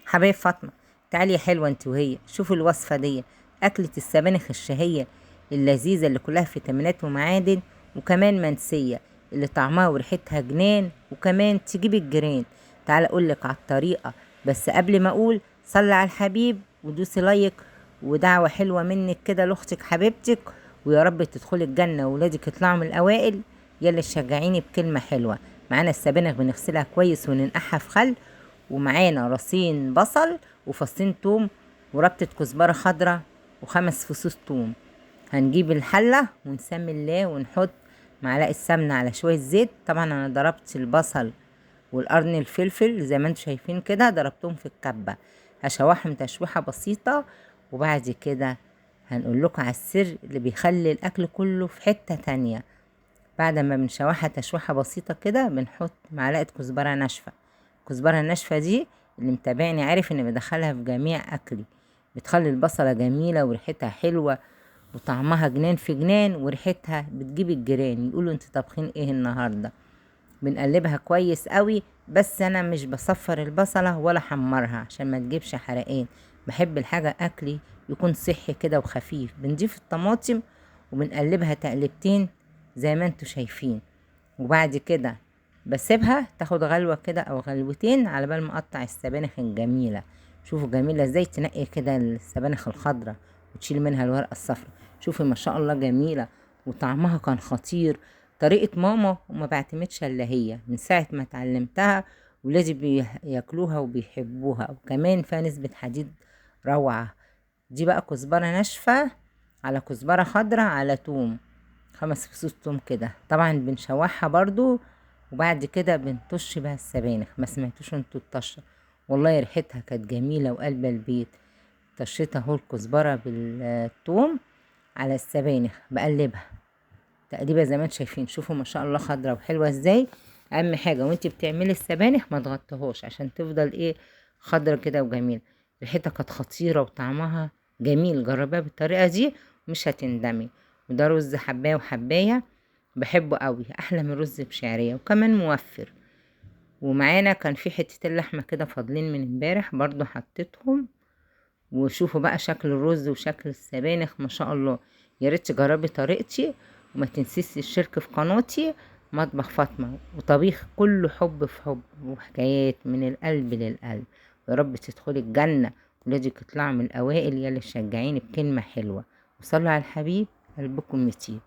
حبايب فاطمة، تعالي يا حلوة انت وهي، شوفوا الوصفة دي، أكلة السبانخ الشهية اللذيذة اللي كلها فيتامينات ومعادن، وكمان منسية اللي طعمها وريحتها جنان، وكمان تجيب الجيران. تعالى أقولك على الطريقة، بس قبل ما أقول صلي على الحبيب ودوسي لايك، ودعوة حلوة منك كده لأختك حبيبتك، ويا رب تدخلي الجنة وولادك يطلعوا من الأوائل. يلا شجعيني بكلمة حلوة. معانا السبانخ بنغسلها كويس وننقعها في خل، ومعانا راسين بصل وفصين توم وربطة كزبرة خضراء وخمس فصوص توم. هنجيب الحلة ونسمي الله ونحط معلقة سمنة على شوية زيت. طبعا انا ضربت البصل والقرن الفلفل زي ما انتم شايفين كده، ضربتهم في الكبة، هشوحهم تشويحة بسيطة، وبعد كده هنقول لكم على السر اللي بيخلي الاكل كله في حتة تانية. بعد ما بنشوحها تشويحة بسيطة كده بنحط معلقة كزبرة ناشفة. الكزبرة الناشفة دي اللي متابعني عارف اني بدخلها في جميع اكلي، بتخلي البصلة جميلة وريحتها حلوة وطعمها جنان في جنان، وريحتها بتجيب الجيران يقولوا انتوا طابخين ايه النهاردة. بنقلبها كويس قوي، بس انا مش بصفر البصلة ولا حمرها عشان ما تجيبش حرقان، بحب الحاجة اكلي يكون صحي كده وخفيف. بنضيف الطماطم وبنقلبها تقلبتين زي ما انتوا شايفين، وبعد كده بسيبها تاخد غلوة كده او غلوتين على بال ما اقطع السبانخ الجميلة. شوفوا جميلة ازاي، تنقي كده السبانخ الخضراء وتشيل منها الورقة الصفراء. شوفي ما شاء الله جميلة وطعمها كان خطير. طريقة ماما وما بعتمدش الا هي، من ساعة ما اتعلمتها ولادي بياكلوها وبيحبوها، وكمان فيها نسبة حديد روعة. دي بقى كزبرة ناشفة على كزبرة خضراء على توم، 5 فصوص توم كده. طبعا بنشوحها برضو، وبعد كده بنطش بها السبانخ. ما سمعتوش انتوا الطشة؟ والله ريحتها كانت جميلة وقلب البيت. طشيتها اهو الكزبرة بالثوم على السبانخ، بقلبها تقريبا زي ما انتم شايفين. شوفوا ما شاء الله خضرة وحلوة ازاي. اهم حاجة وانت بتعملي السبانخ ما تغطيهوش عشان تفضل ايه خضرة كده وجميلة. ريحتها كانت خطيرة وطعمها جميل، جربيها بالطريقة دي مش هتندمي. وده رز حباية وحباية، بحبه قوي، احلى من رز بشعرية وكمان موفر. ومعانا كان في حتتين لحمة كده فاضلين من امبارح برضو حطيتهم. وشوفوا بقى شكل الرز وشكل السبانخ ما شاء الله. يا ريت تجربي طريقتي، وما تنسيش الشرك في قناتي مطبخ فاطمة، وطبيخ كله حب في حب وحكايات من القلب للقلب. يا رب تدخلي الجنة ولادك يطلعوا من الأوائل. يلا شجعيني بكلمة حلوة وصلوا على الحبيب، قلبكم يطيب.